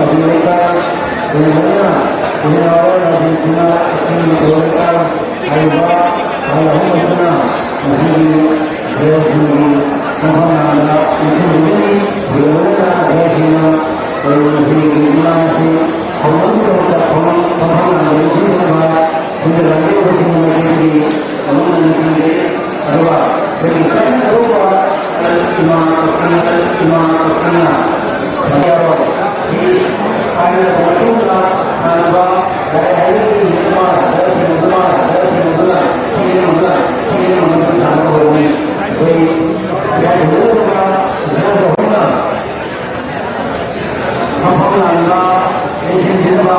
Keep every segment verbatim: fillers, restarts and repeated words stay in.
ꯂꯩꯀꯥꯏ, ꯂꯩꯉꯥꯛꯅ ꯏꯟꯅ ꯔꯥꯖꯦꯟꯗ꯭ꯔꯅ ꯏꯁꯤꯡ ꯂꯩꯀꯥꯏ ꯍꯥꯏꯔꯤꯕ ꯑꯍꯜ ꯑꯍꯨꯝ ꯑꯁꯤꯅ ꯉꯁꯤꯒꯤ ꯗ꯭ꯔꯦꯁꯁꯤꯡꯒꯤ ꯃꯐꯝ ꯂꯥꯡꯗ ꯏꯟꯁꯤꯟꯕꯤꯒꯅꯤ꯫ ꯂꯩꯉꯥꯛꯅ ꯗ꯭ꯔꯦꯁꯁꯤꯡꯅ ꯉꯁꯤꯒꯤ ꯏꯃꯥ ꯑꯁꯤ ꯊꯧꯔꯝꯒꯤꯗꯃꯛꯇ ꯃꯐꯝ ꯂꯥꯡꯗ ꯏꯟꯁꯤꯟꯖꯅꯕ ꯁꯤꯟꯖꯔꯛꯂꯤꯕꯁꯤꯡ ꯑꯁꯤꯒꯤ ꯃꯃꯤꯡ ꯊꯝꯖꯔꯤ꯫ ꯑꯗꯨꯒ ꯑꯩꯈꯣꯏꯒꯤ ꯀꯔꯝ ꯇꯧꯕ ꯏꯃꯥ ꯀꯧꯕꯅ, ꯏꯃꯥ ꯀꯧꯕꯅ ꯌꯥꯔꯣꯏ꯫ ꯁꯤ ꯍꯥꯏꯔꯕ ꯃꯇꯨꯡꯗ ꯁꯥꯟꯅꯕ ꯂꯥꯏ ꯍꯥꯏꯕꯒꯤ ꯅꯨꯄꯥ ꯁꯥꯟꯅꯕꯁꯤꯡ, ꯅꯨꯄꯥ ꯁꯥꯟꯅꯕꯁꯤꯡ ꯑꯗꯨꯅ ꯊꯦꯡꯅ ꯑꯃꯨꯛ, ꯊꯦꯡꯅ ꯑꯃꯨꯛ ꯁꯥꯟꯅꯕ ꯍꯧꯔꯅꯤ꯫ ꯑꯩꯈꯣꯏ ꯂꯥꯏ ꯍꯥꯏꯕꯗ ꯃꯐꯝ ꯂꯥꯡꯗ ꯂꯩꯁꯤꯟꯕꯤꯅꯕ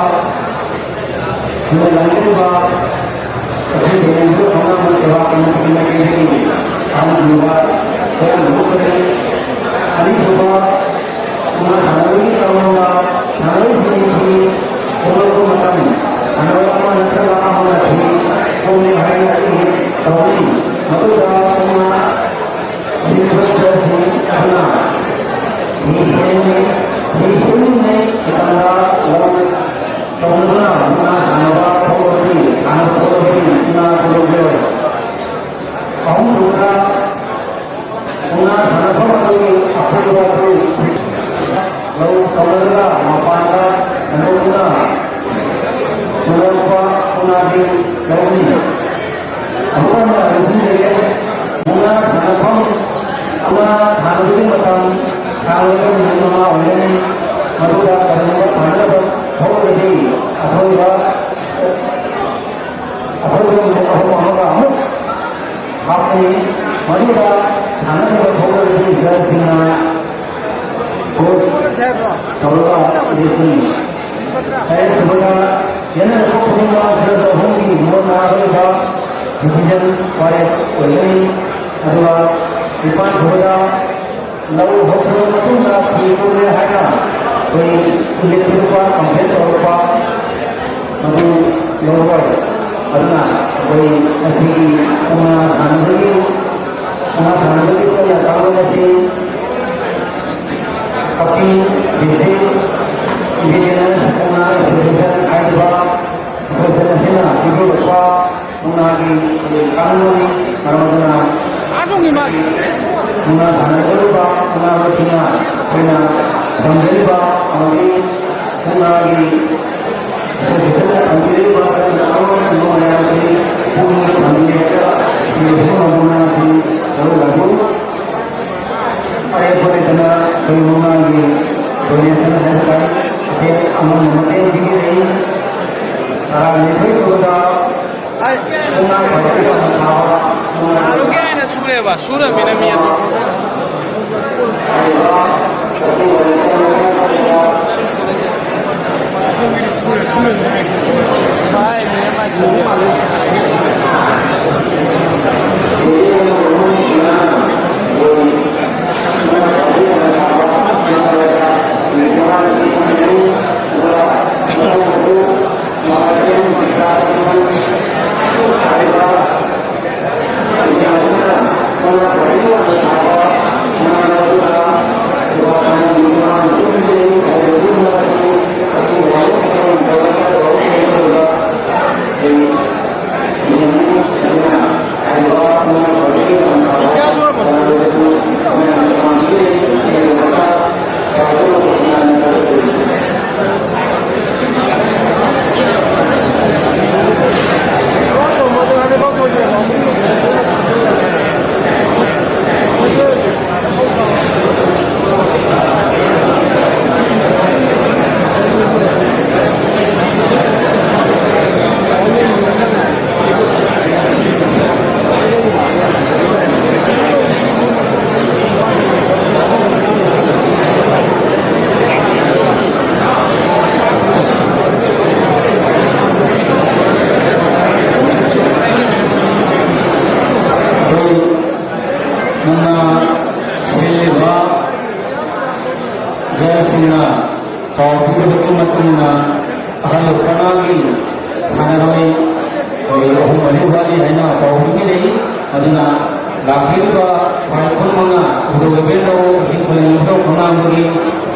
ꯂꯩꯔꯤꯕ ꯑꯩꯈꯣꯏꯒꯤ ꯂꯩꯔꯤꯕ ꯈꯣꯡꯅꯥꯡ ꯁꯦꯕꯥ ꯀꯃꯤꯇꯤꯒꯤ ꯃꯥꯏꯀꯩꯗꯒꯤ ꯊꯥꯒꯠꯂꯤꯕ ꯈꯣꯏꯔꯥꯡ ꯈꯨꯔꯨꯝꯖꯔꯤ꯫ ꯑꯅꯤꯁꯨꯕ ꯃꯨꯛꯅꯥ ꯁꯥꯟꯅꯕꯒꯤ ꯇꯧꯔꯕ ꯁꯥꯟꯅꯔꯣꯏꯁꯤꯡꯒꯤ ꯈꯣꯡꯂꯣꯞꯄ ꯃꯇꯝ ꯁꯥꯟꯅꯔꯣꯏ ꯑꯃ ꯅꯠꯇ꯭ꯔꯒ ꯑꯃꯅ ꯐꯤ ꯀꯣꯟꯅꯤ ꯍꯥꯏꯅ ꯑꯩꯈꯣꯏꯒꯤ ꯇꯧꯔꯤ꯫ ꯃꯗꯨꯗ ꯃꯨꯛꯅꯥ ꯁꯤꯟꯕ ꯁꯔꯨꯛꯁꯤꯡ ꯑꯗꯨꯅ ꯐꯤ ꯁꯦꯝꯃꯤ, ꯐꯤ ꯁꯦꯝꯃꯤꯉꯩ ꯃꯇꯝꯗ ꯂꯧ ꯇꯧꯅꯗꯨꯅ ꯃꯨꯛꯅꯥ ꯁꯥꯟꯅꯕ ꯊꯣꯛꯂꯛꯄꯅꯤ꯫ ꯁꯥꯟꯅꯕ ꯊꯣꯛꯂꯛꯄꯅꯤ꯫ ꯃꯨꯛꯅꯥ ꯊꯣꯛꯂꯛꯄ ꯌꯥꯎꯔꯦ꯫ ꯑꯍꯨꯝꯁꯨꯕꯗ ꯃꯨꯛꯅꯥ ꯁꯥꯟꯅꯐꯝ ꯑꯗꯨꯒꯤ ꯑꯀꯣꯏꯕ ꯑꯗꯨ ꯂꯧ ꯇꯧꯅꯗꯨꯅ ꯃꯄꯥꯟꯗ ꯍꯟꯗꯣꯛꯇꯨꯅ ꯄꯨꯔꯛꯄ ꯃꯨꯛꯅꯥꯁꯤꯡ ꯂꯧꯅꯤ꯫ ꯑꯃꯨꯛ ꯍꯟꯅ ꯅꯤꯡꯁꯤꯡꯖꯒꯦ, ꯃꯨꯛꯅꯥ ꯁꯥꯟꯅꯐꯝ, ꯃꯨꯛꯅꯥ ꯁꯥꯟꯅꯕꯒꯤ ꯃꯇꯝ ꯁꯥꯡꯂꯕꯗ ꯃꯤꯅꯤꯠ ꯃꯉꯥ ꯑꯣꯏꯒꯅꯤ꯫ ꯃꯗꯨꯗ ꯀꯔꯤꯒꯨꯝꯕ ꯁꯥꯟꯅꯕ ꯍꯧꯔꯒꯗꯤ ꯑꯊꯣꯏꯕ, ꯑꯊꯣꯏꯕ ꯃꯤꯅꯤꯠ ꯑꯍꯨꯝ ꯑꯃꯒ ꯑꯃꯨꯛ ꯍꯥꯞꯀꯅꯤ꯫ ꯃꯗꯨꯗ ꯁꯥꯟꯅꯔꯤꯕ ꯊꯣꯛꯂꯕꯗꯤ ꯖꯖꯁꯤꯡꯅ ꯒꯣꯜ ꯇꯧꯔꯒ ꯂꯦꯞꯀꯅꯤ꯫ ꯇꯔꯦꯠꯁꯨꯕꯗ ꯌꯦꯟꯅꯔꯛꯄ ꯈꯨꯗꯤꯡꯃꯛ ꯖꯖ ꯑꯍꯨꯝꯒꯤ ꯃꯣꯠ ꯃꯥꯟꯅꯗꯧꯔꯤꯕ ꯗꯤꯁꯤꯖꯟ ꯋꯥꯔꯦꯞ ꯑꯣꯏꯒꯅꯤ꯫ ꯑꯗꯨꯒ ꯅꯤꯄꯥꯟꯁꯨꯕꯗ ꯂꯧ ꯍꯧꯈ꯭ꯔꯕ ꯃꯇꯨꯡꯗ ꯐꯤ ꯀꯣꯜꯂꯦ ꯍꯥꯏꯅ ꯑꯩꯈꯣꯏ ꯏꯂꯦꯛꯇ꯭ꯔꯤꯛ ꯀꯝꯄ꯭ꯂꯦꯟ ꯇꯧꯔꯛꯄ ꯃꯗꯨ ꯂꯧꯔꯣꯏ꯫ ꯑꯗꯨꯅ ꯑꯩꯈꯣꯏ ꯑꯁꯤꯒꯤ ꯀꯪꯂꯥ ꯁꯥꯟꯅꯕꯒꯤ, ꯀꯪꯂꯥ ꯁꯥꯟꯅꯕꯒꯤ ꯑꯩꯈꯣꯏꯅ ꯀꯥꯡꯂꯣꯟ ꯑꯁꯤ ꯀꯛꯆꯤꯡ ꯗꯤꯁꯇ꯭ꯔꯤꯛ ꯃꯔꯝ ꯑꯗꯨꯅ ꯃꯨꯛꯅꯥ ꯁꯥꯟꯅꯒꯗꯧꯔꯤꯕ ꯃꯨꯛꯅꯥ ꯂꯣꯏꯁꯤꯅ ꯑꯩꯈꯣꯏꯅ ꯊꯝꯖꯔꯤꯕ ꯑꯃꯗꯤ ꯃꯨꯛꯅꯥꯒꯤ ꯑꯁꯣꯏ ꯊꯝꯕꯤꯔꯤꯕ ꯑꯃ ꯃꯌꯥꯝꯁꯤ ꯄꯨꯛꯅꯤꯡꯗ ꯊꯝꯕꯤꯔꯒ ꯁꯤꯒꯤ ꯃꯨꯛꯅꯥꯁꯤ ꯂꯧꯔꯒ ꯑꯔꯦꯞꯄ ꯂꯩꯇꯅ ꯑꯩꯈꯣꯏ ꯃꯨꯛꯅꯥꯒꯤ donation ꯍꯥꯏꯕ ꯇꯥꯏ꯫ ꯑꯃꯅ ꯃꯇꯦꯡ ꯄꯤꯕꯤꯔꯛꯏ꯫ ꯇꯔꯥꯅꯤꯊꯣꯏ ꯁꯨꯕꯗ ꯇꯔꯨꯛꯀꯤ ꯑꯣꯏꯅ ꯁꯨꯔꯦꯕ, ꯁꯨꯔꯝꯃꯤꯅ ꯃꯤ ꯑꯅꯤ꯫ ꯁꯨꯔꯦ, ꯁꯨꯔꯦ, ꯁꯨꯔꯦ꯫ ꯚꯥꯏ, ꯃꯤ ꯑꯃ ꯁꯨꯔꯦ꯫ ꯃꯨꯛꯅꯥ ꯁꯤꯜꯂꯤꯕ ꯖꯖꯁꯤꯡꯅ ꯄꯥꯎ ꯄꯤꯕꯗꯨꯒꯤ ꯃꯇꯨꯡ ꯏꯟꯅ, ꯑꯍꯜ ꯄꯅꯥꯒꯤ ꯁꯥꯟꯅꯔꯣꯏ ꯑꯩꯈꯣꯏ ꯑꯍꯨꯝ ꯃꯔꯤ ꯋꯥꯠꯂꯤ ꯍꯥꯏꯅ ꯄꯥꯎ ꯄꯤꯕꯤꯔꯛꯏ꯫ ꯑꯗꯨꯅ ꯂꯥꯛꯄꯤꯔꯤꯕ ꯈ꯭ꯋꯥꯏ ꯀꯨꯟꯃꯉꯥ ꯈꯨꯗꯣꯜ ꯏꯕꯦꯟꯗꯧ ꯑꯁꯤ ꯈꯨꯂꯦꯟ ꯏꯕꯨꯙꯧ ꯈꯝꯂꯥꯡꯕꯒꯤ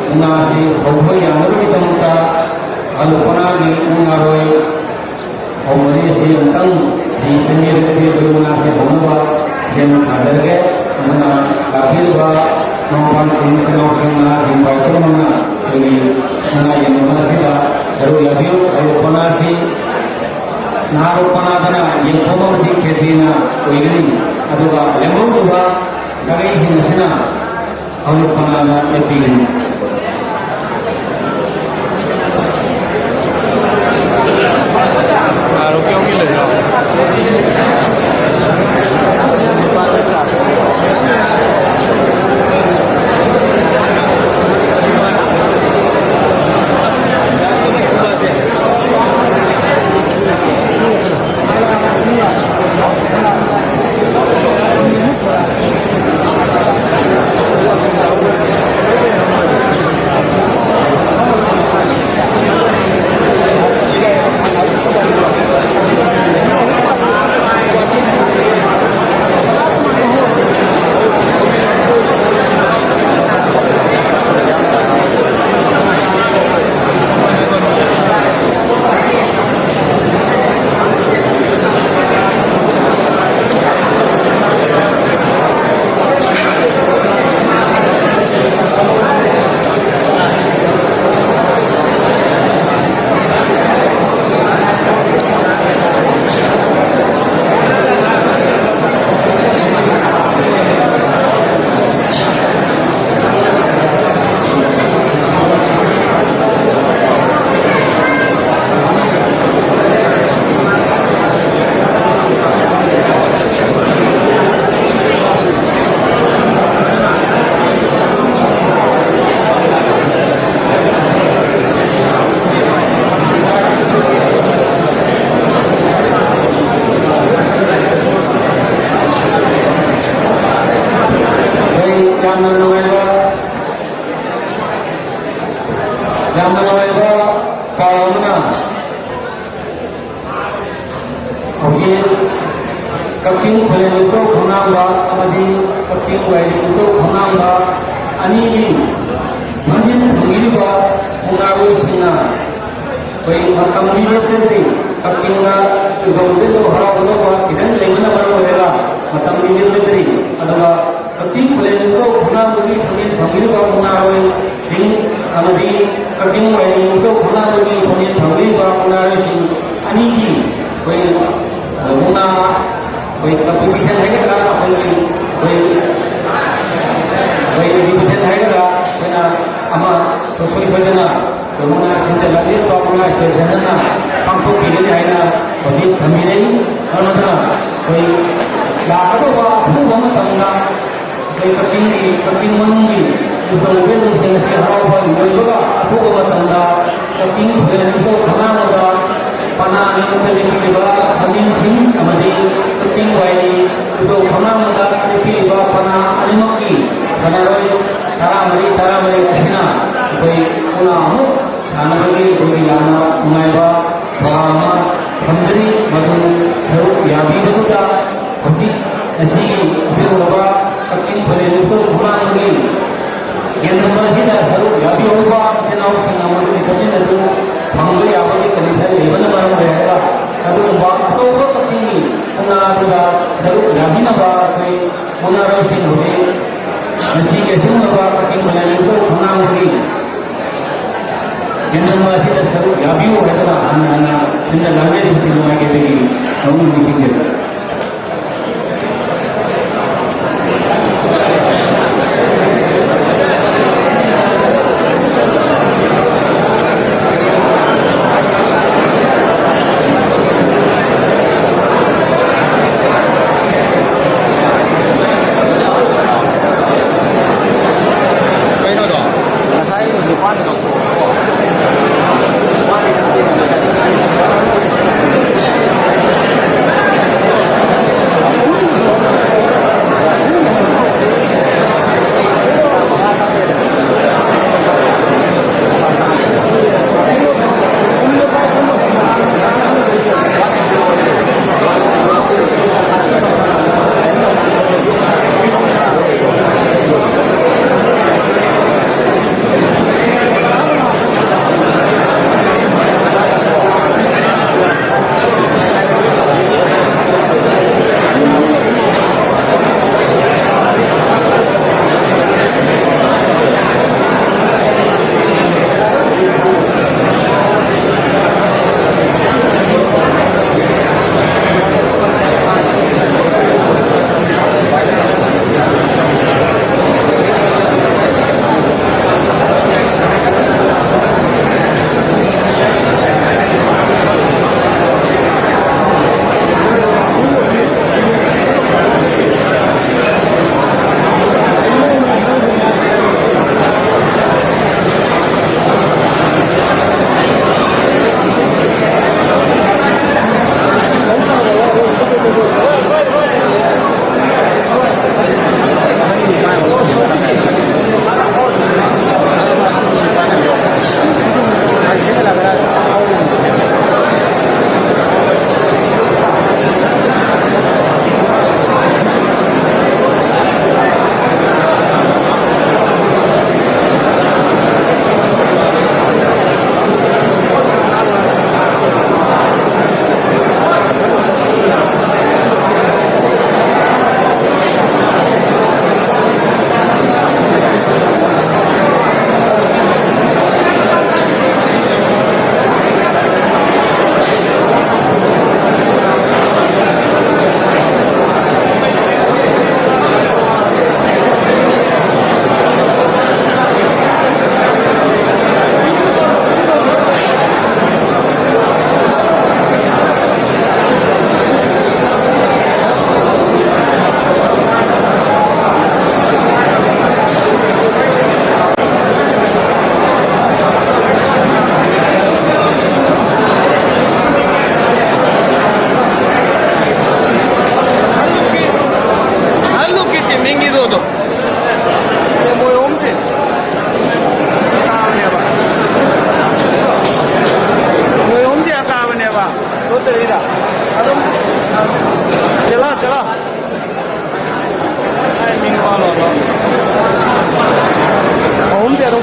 ꯃꯨꯛꯅꯥ ꯑꯁꯤ ꯍꯧꯕ ꯌꯥꯅꯕꯒꯤꯗꯃꯛꯇ ꯑꯍꯜ ꯄꯅꯥꯒꯤ ꯃꯨꯛꯅꯥꯔꯣꯏ ꯑꯍꯨꯝ ꯃꯔꯤ ꯑꯁꯤ ꯑꯃꯨꯛꯇꯪ ꯁꯤ ꯁꯦꯝꯕꯤꯔꯒꯗꯤ ꯑꯩꯈꯣꯏ ꯃꯅꯥꯁꯦ ꯍꯧꯅꯕ ꯁꯦꯝ ꯁꯥꯖꯔꯒꯦ꯫ ꯑꯗꯨꯅ ꯂꯥꯛꯄꯤꯔꯤꯕ ꯃꯃꯥ ꯃꯄꯥꯁꯤꯡ, ꯏꯆꯤꯟ ꯏꯅꯥꯎꯁꯤꯡ, ꯅꯍꯥꯁꯤꯡ ꯄꯥꯎ ꯄꯨꯝꯅꯃꯛꯅ ꯑꯩꯈꯣꯏꯒꯤ ꯃꯅꯥ ꯌꯦꯟꯕ ꯑꯁꯤꯗ ꯁꯔꯨꯛ ꯌꯥꯕꯤꯌꯨ꯫ ꯍꯥꯏꯔꯤꯕ ꯃꯅꯥꯁꯤ ꯅꯍꯥꯔꯣꯜ ꯃꯅꯥꯗꯅ ꯌꯦꯟꯐꯝ ꯑꯃꯗꯤ ꯈꯦꯇ꯭ꯔꯤꯅ ꯑꯣꯏꯒꯅꯤ꯫ ꯑꯗꯨꯒ ꯂꯦꯝꯍꯧꯗꯕ ꯁꯥꯒꯩꯁꯤꯡ ꯑꯁꯤꯅ ꯍꯧꯔꯛꯄ ꯃꯥꯅ ꯂꯦꯞꯄꯤꯒꯅꯤ꯫ ꯑꯩ ꯌꯥꯝꯅ ꯅꯨꯡꯉꯥꯏꯕ, ꯌꯥꯝꯅ ꯅꯨꯡꯉꯥꯏꯕ ꯄꯥꯎ ꯑꯃꯅ, ꯍꯧꯖꯤꯛ ꯀꯛꯆꯤꯡ ꯈꯨꯂꯦꯟ ꯏꯄꯧ ꯈꯣꯡꯅꯥꯡꯕ ꯑꯃꯗꯤ ꯀꯛꯆꯤꯡ ꯋꯥꯏꯔꯤ ꯏꯄꯧ ꯈꯣꯡꯅꯥꯡꯕ ꯑꯅꯤꯒꯤ ꯁꯝꯖꯤꯟ ꯊꯝꯕꯤꯔꯤꯕ ꯈꯣꯡꯅꯥꯡꯕꯁꯤꯡꯅ ꯑꯩꯈꯣꯏ ꯃꯇꯝ ꯄꯤꯕ ꯆꯠꯇ꯭ꯔꯤ꯫ ꯀꯛꯆꯤꯡꯗ ꯏꯕꯨꯙꯧ ꯏꯕꯦꯟꯗꯧ ꯍꯔꯥꯎꯒꯗꯧꯕ ꯈꯤꯇꯪ ꯂꯩꯕꯅ ꯃꯔꯝ ꯑꯣꯏꯔꯒ ꯃꯇꯝꯗꯤ ꯂꯦꯞꯆꯗ꯭ꯔꯤ꯫ ꯑꯗꯨꯒ ꯀꯛꯆꯤꯡ ꯈꯨꯂꯦꯟ ꯏꯕꯨꯙꯧ ꯈꯣꯡꯅꯥꯡꯕꯒꯤ ꯁꯔꯨꯛ ꯐꯪꯕꯤꯔꯤꯕ ꯃꯨꯛꯅꯥꯔꯣꯏꯁꯤꯡ ꯑꯃꯗꯤ ꯀꯛꯆꯤꯡ ꯋꯥꯏꯔꯤ ꯏꯕꯨꯙꯧ ꯈꯣꯡꯅꯥꯡꯕꯒꯤ ꯁꯔꯨꯛ ꯐꯪꯕꯤꯔꯤꯕ ꯃꯨꯛꯅꯥꯔꯣꯏꯁꯤꯡ ꯑꯅꯤꯒꯤ ꯑꯩꯈꯣꯏ ꯃꯨꯛꯅꯥ ꯑꯩꯈꯣꯏ ꯀꯝꯄꯤꯇꯤꯁꯟ ꯍꯥꯏꯒꯗ꯭ꯔꯥ, ꯑꯩꯈꯣꯏꯒꯤ ꯑꯩꯈꯣꯏ ꯑꯩꯈꯣꯏ ꯑꯦꯛꯖꯤꯕꯤꯁꯟ ꯍꯥꯏꯒꯗ꯭ꯔꯥ, ꯑꯩꯈꯣꯏꯅ ꯑꯃ ꯁꯨꯡꯁꯣꯏ ꯁꯣꯏꯗꯅ ꯑꯩꯈꯣꯏ ꯃꯨꯛꯅꯥ ꯁꯤꯟꯖ ꯂꯝꯖꯦꯜ ꯄꯥꯎ ꯃꯨꯛꯅꯥ ꯑꯦꯁꯣꯁꯤꯌꯦꯁꯟꯅ ꯄꯥꯡꯊꯣꯛꯄꯤꯒꯅꯤ ꯍꯥꯏꯅ ꯍꯧꯖꯤꯛ ꯊꯝꯕꯤꯔꯤ꯫ ꯃꯔꯝ ꯑꯗꯨꯅ ꯑꯩꯈꯣꯏ ꯂꯥꯛꯀꯗꯧꯕ ꯑꯊꯨꯕ ꯃꯇꯝꯗ ꯑꯩꯈꯣꯏ ꯀꯛꯆꯤꯡꯒꯤ, ꯀꯛꯆꯤꯡ ꯃꯅꯨꯡꯒꯤ ꯏꯕꯨꯙꯧ ꯏꯕꯦꯟꯗꯧꯁꯤꯡ ꯑꯁꯤ ꯍꯔꯥꯎꯕ ꯂꯣꯏꯕꯒ ꯑꯊꯨꯕ ꯃꯇꯝꯗ ꯀꯛꯆꯤꯡ ꯈꯨꯂꯦꯟ ꯏꯕꯨꯙꯧ ꯈꯣꯡꯅꯥꯡꯕꯗ ꯄꯅꯥ ꯑꯅꯤꯃꯛꯇ ꯂꯦꯞꯄꯤꯔꯤꯕ ꯁꯃꯤꯟꯁꯤꯡ ꯑꯃꯗꯤ ꯀꯛꯆꯤꯡ ꯋꯥꯏꯔꯤ ꯏꯕꯨꯙꯧ ꯈꯣꯡꯅꯥꯡꯕꯗ ꯂꯦꯞꯄꯤꯔꯤꯕ ꯄꯅꯥ ꯑꯅꯤꯃꯛꯀꯤ ꯁꯥꯟꯅꯔꯣꯏ ꯇꯔꯥꯃꯔꯤ, ꯇꯔꯥꯃꯔꯤ ꯑꯁꯤꯅ ꯑꯩꯈꯣꯏ ꯄꯨꯟꯅ ꯑꯃꯨꯛ ꯁꯥꯟꯅꯕꯒꯤ ꯑꯩꯈꯣꯏꯒꯤ ꯌꯥꯝꯅ ꯅꯨꯡꯉꯥꯏꯕ ꯊꯧꯔꯥꯡ ꯑꯃ ꯊꯝꯖꯔꯤ꯫ ꯃꯗꯨ ꯁꯔꯨꯛ ꯌꯥꯕꯤꯕꯗꯨꯗ ꯍꯧꯖꯤꯛ ꯉꯁꯤꯒꯤ ꯑꯁꯤꯒꯨꯝꯂꯕ ꯀꯛꯆꯤꯡ ꯈꯨꯂꯦꯟ ꯏꯕꯨꯙꯧ ꯈꯣꯡꯅꯥꯡꯕꯒꯤ ꯌꯦꯟꯗꯝ ꯑꯁꯤꯗ ꯁꯔꯨꯛ ꯌꯥꯕꯤꯍꯧꯕ ꯏꯆꯤꯟ ꯏꯅꯥꯎꯁꯤꯡ ꯑꯃꯗꯤ ꯁꯕꯖꯦꯛ ꯑꯗꯨ ꯐꯪꯕ ꯌꯥꯕꯒꯤ ꯀꯟꯗꯤꯁꯟ ꯂꯩꯕꯅ ꯃꯔꯝ ꯑꯣꯏꯔꯒ ꯑꯗꯨꯒꯨꯝꯕ ꯑꯆꯧꯕ ꯀꯛꯆꯤꯡꯒꯤ ꯃꯨꯛꯅꯥ ꯑꯗꯨꯗ ꯁꯔꯨꯛ ꯌꯥꯕꯤꯅꯕ ꯑꯩꯈꯣꯏ ꯃꯨꯛꯅꯥꯔꯣꯏꯁꯤꯡ ꯍꯧꯖꯤꯛ ꯉꯁꯤꯒꯤ ꯑꯁꯤꯒꯨꯝꯂꯕ ꯀꯛꯆꯤꯡ ꯈꯨꯂꯦꯟ ꯏꯕꯨꯙꯧ ꯈꯣꯡꯅꯥꯡꯕꯒꯤ ꯌꯦꯟꯗꯝ ꯑꯁꯤꯗ ꯁꯔꯨꯛ ꯌꯥꯕꯤꯌꯨ ꯍꯥꯏꯗꯨꯅ ꯍꯟꯅ ꯍꯟꯅ ꯁꯤꯟꯖ ꯂꯥꯡꯖꯔꯤꯕꯁꯤꯡꯕꯨ ꯃꯥꯏꯀꯩꯗꯒꯤ ꯊꯧꯅ ꯅꯤꯡꯁꯤꯡꯖꯔꯤ꯫ ꯀꯩꯅꯣꯗꯣ, ꯉꯁꯥꯏ ꯅꯨꯄꯥꯗꯨꯅ ꯀꯣ꯫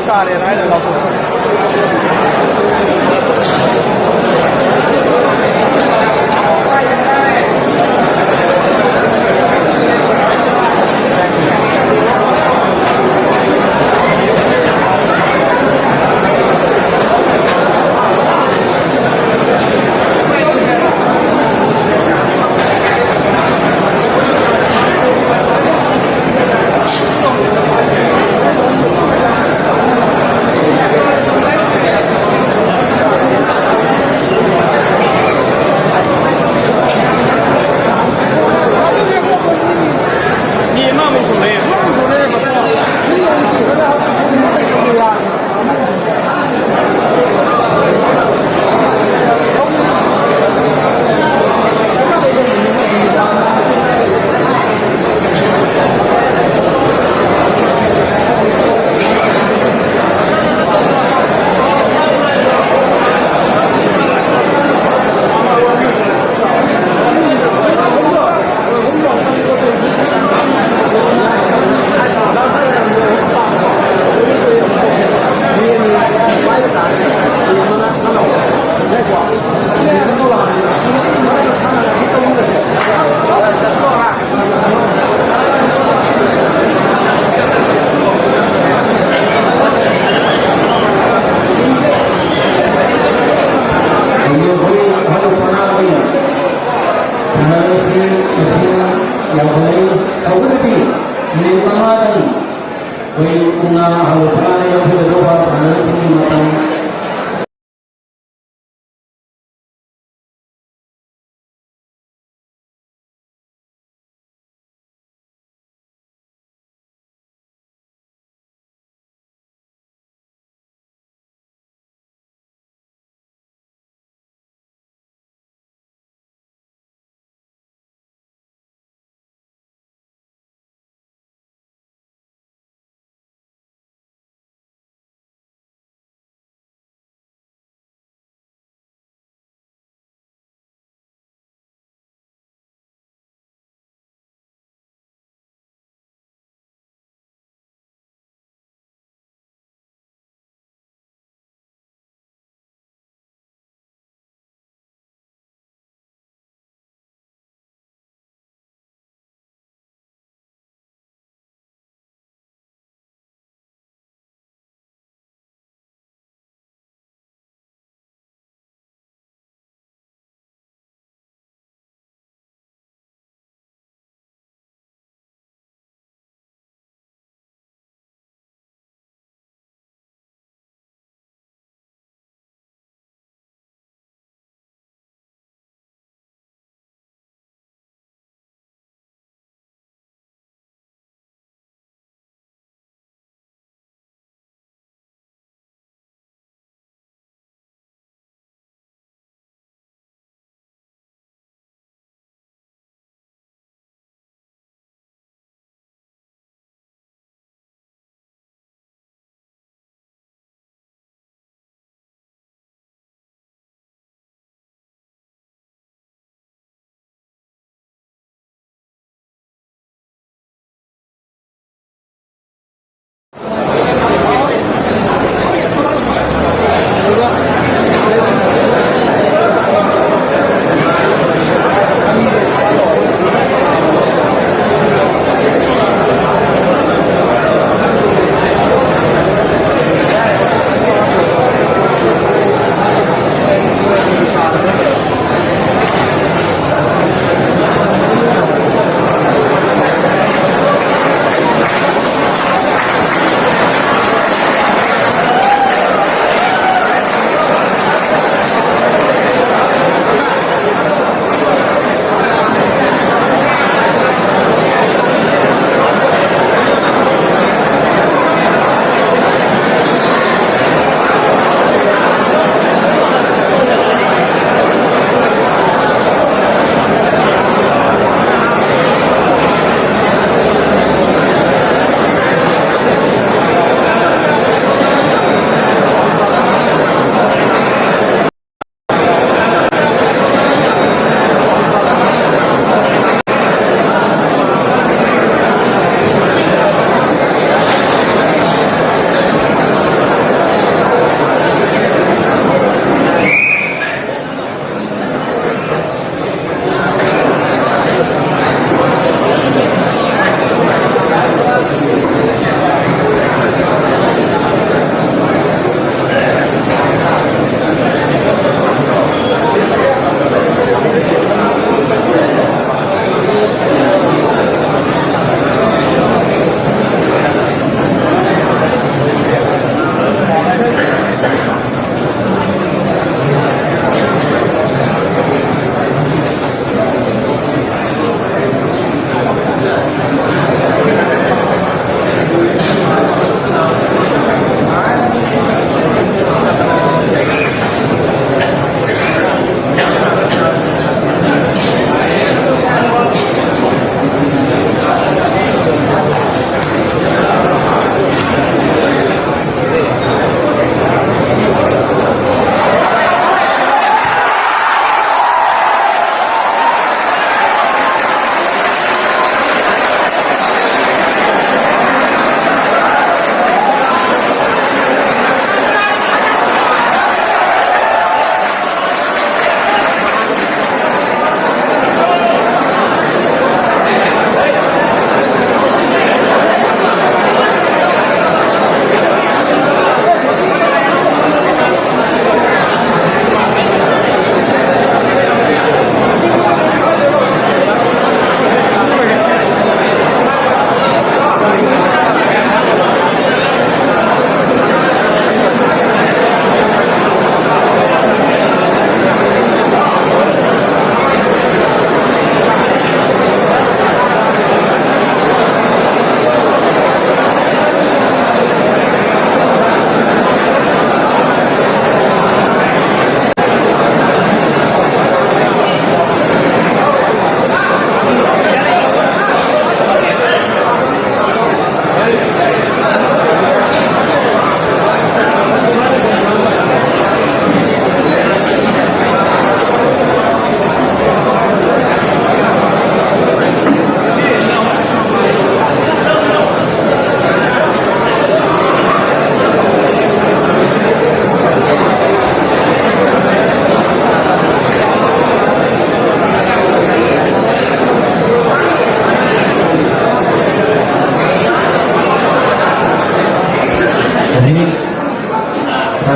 ꯇꯥꯔꯦꯅ ꯍꯥꯏꯅ ꯂꯥꯎꯊꯣꯛꯄ꯫ ꯁꯥꯟꯅꯔꯣꯏꯁꯤꯡ ꯃꯁꯤꯡ ꯌꯥꯝꯈꯠꯂꯛꯏ꯫ ꯇꯧꯕꯇꯕꯨ ꯃꯤꯅꯤꯠ ꯃꯉꯥꯗꯪ ꯑꯩꯈꯣꯏ ꯃꯨꯛꯅꯥ ꯍꯜꯂꯛꯄ ꯀꯥꯟꯗ ꯌꯥꯎꯕꯤꯒꯗꯧꯕ ꯁꯥꯟꯅꯔꯣꯏꯁꯤꯡꯒꯤ ꯃꯇꯝ꯫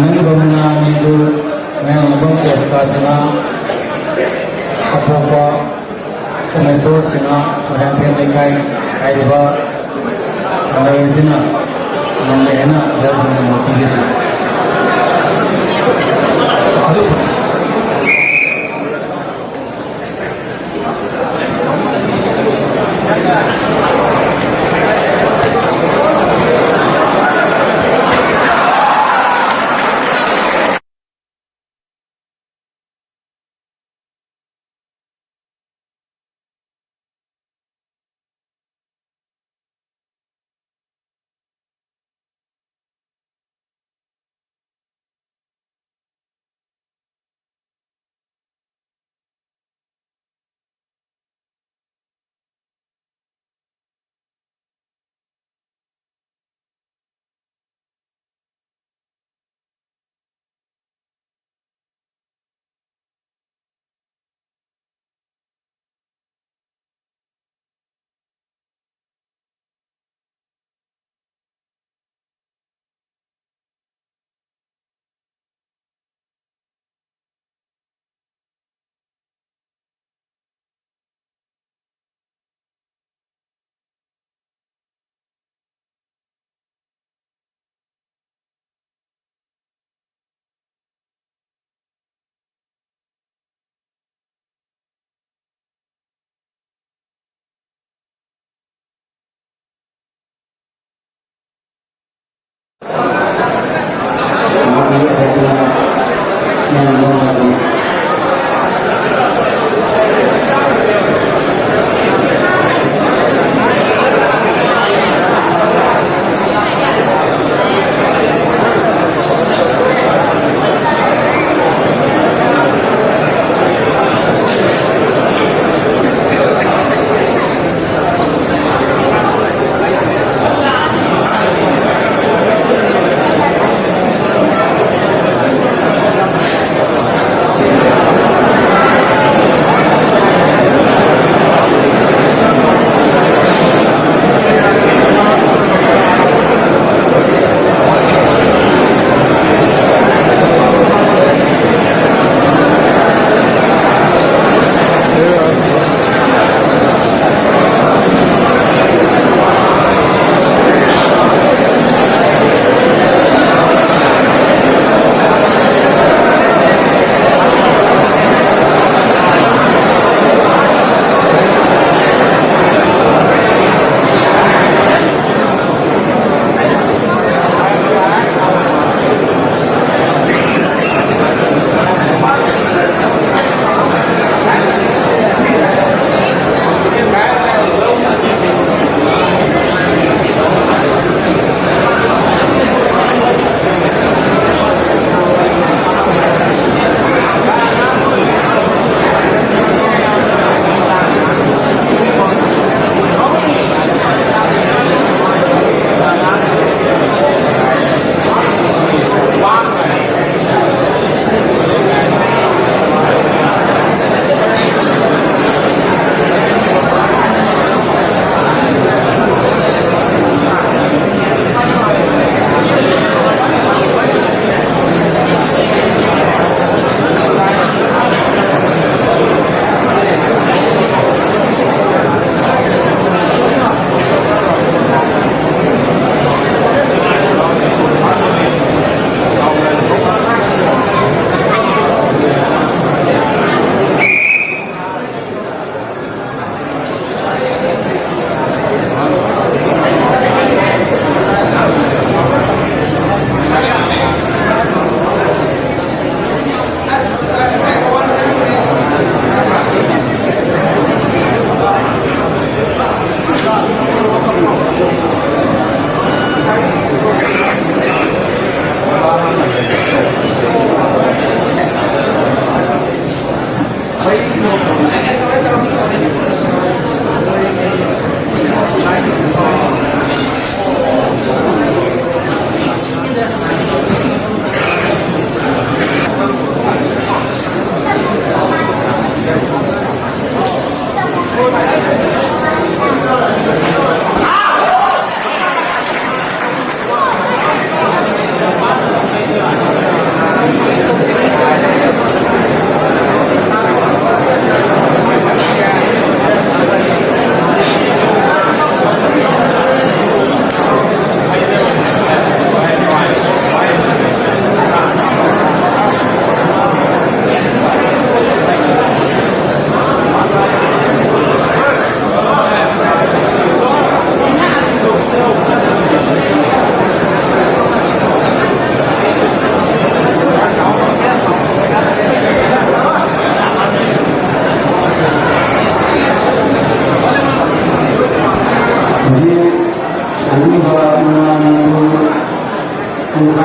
ꯅꯪꯒꯤ ꯕꯃꯨꯅꯥ ꯑꯅꯤꯗꯨ ꯃꯌꯥꯝ ꯃꯐꯝ ꯀꯦꯁꯀꯥꯁꯤꯅ ꯑꯄꯣꯛꯄ ꯀꯃꯦꯁꯣꯔ ꯁꯤꯡꯍ, ꯃꯣꯏꯔꯥꯡꯊꯦꯝ ꯂꯩꯀꯥꯏ ꯍꯥꯏꯔꯤꯕ ꯂꯝꯗꯝ ꯑꯁꯤꯅ ꯉꯝꯂꯦ ꯍꯥꯏꯅ ꯖꯖꯅ ꯄꯤꯕꯤꯔꯤ꯫ ꯑꯗꯨ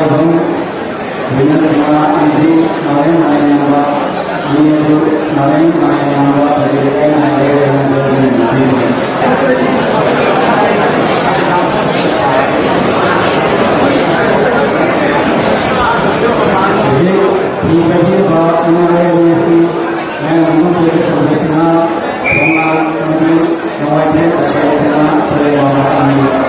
ꯂꯣꯏꯅꯅ ꯑꯃꯗꯤ ꯃꯥꯂꯦꯝ ꯃꯥꯂꯦꯝꯕ, ꯃꯤ ꯑꯗꯨ ꯃꯥꯂꯦꯝ ꯃꯥꯂꯦꯝꯕ ꯄ꯭ꯔꯖꯥ ꯂꯩꯀꯥꯏ ꯃꯥꯂꯦꯝ ꯃꯥꯂꯦꯝꯕ ꯍꯧꯖꯤꯛ ꯐꯤ ꯇꯥꯕꯤꯔꯤꯕ ꯑꯦꯝ ꯑꯥꯔ ꯑꯦꯜ ꯑꯦꯁꯤ ꯃꯌꯥꯝ ꯑꯃ ꯄꯤꯔꯤꯕ ꯁꯔꯨꯛꯁꯤꯅ ꯊꯧꯅꯥ ꯑꯃꯗꯤ ꯅꯨꯡꯉꯥꯏꯕ ꯇꯥꯛꯄꯤꯕꯁꯤꯅ ꯊꯧꯔꯦꯟ ꯋꯥꯡꯃ ꯇꯥꯛꯂꯤ꯫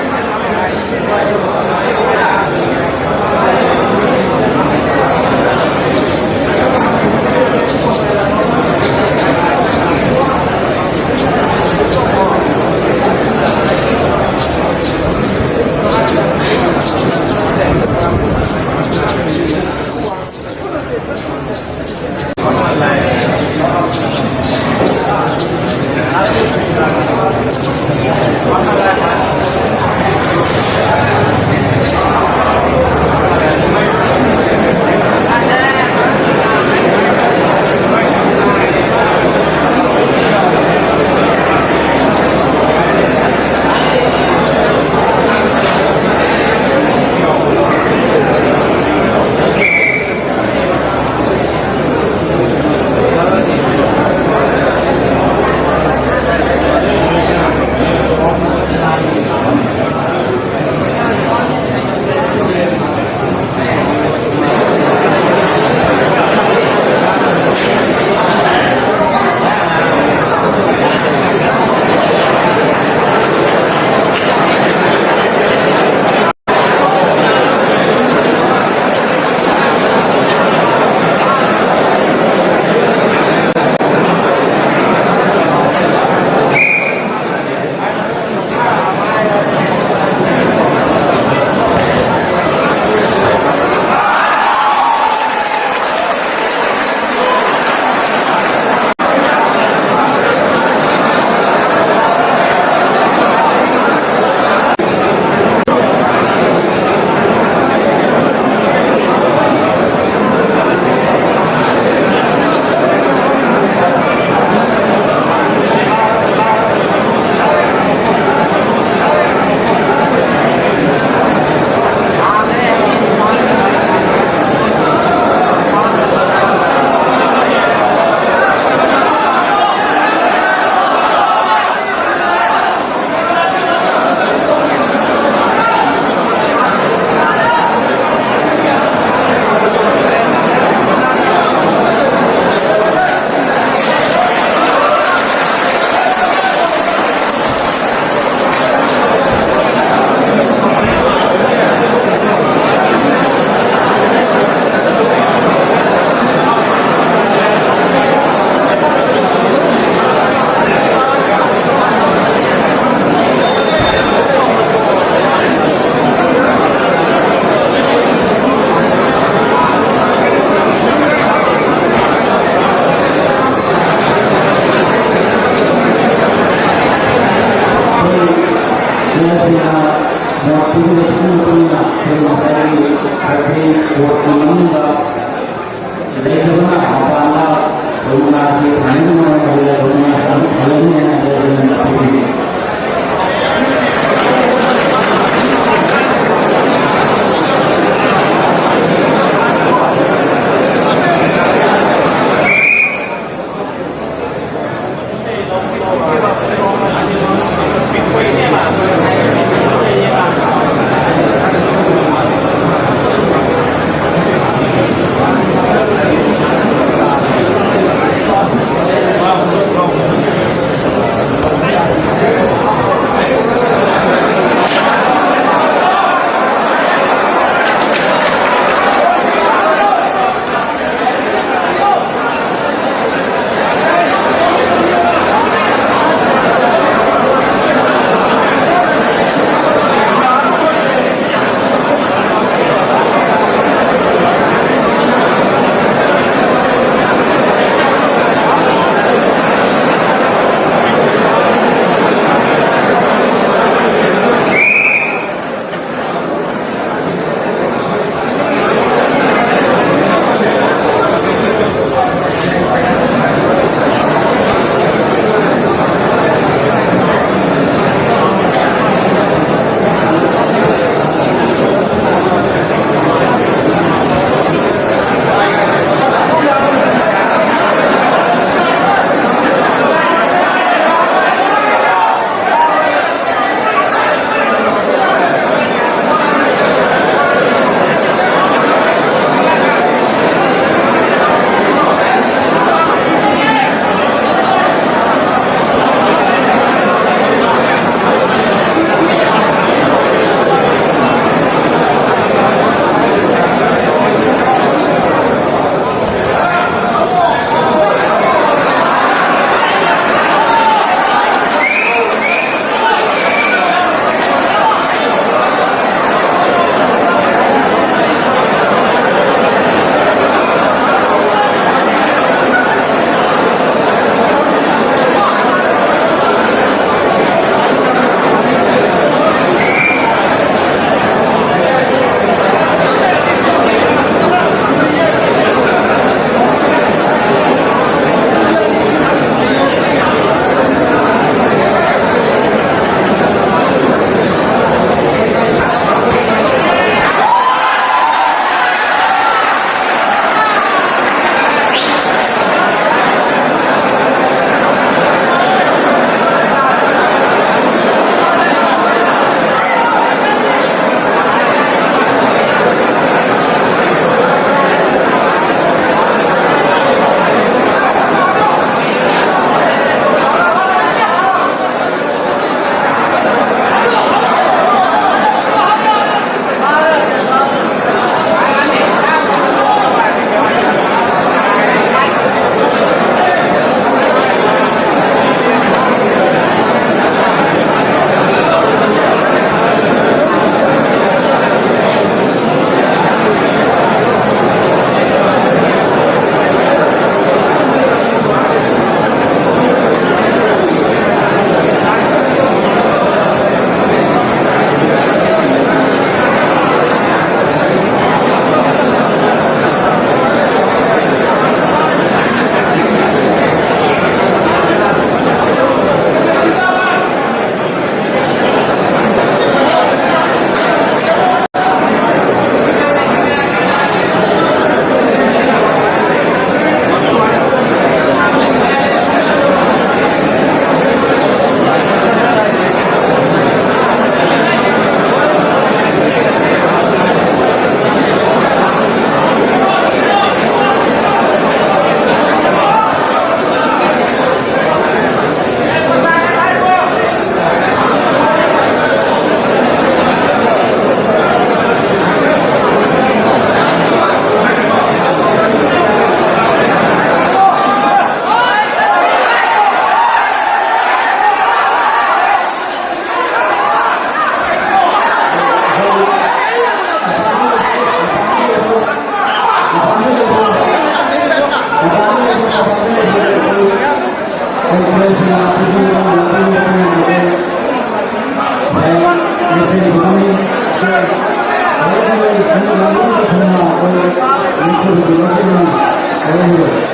ꯑꯩꯅ ꯉꯝꯅꯕ ꯁꯟꯅ ꯑꯩꯈꯣꯏ ꯅꯤꯡꯊꯧꯒꯤ ꯃꯇꯨꯡ ꯏꯟꯅ ꯍꯣꯠꯅꯈꯤꯕ꯫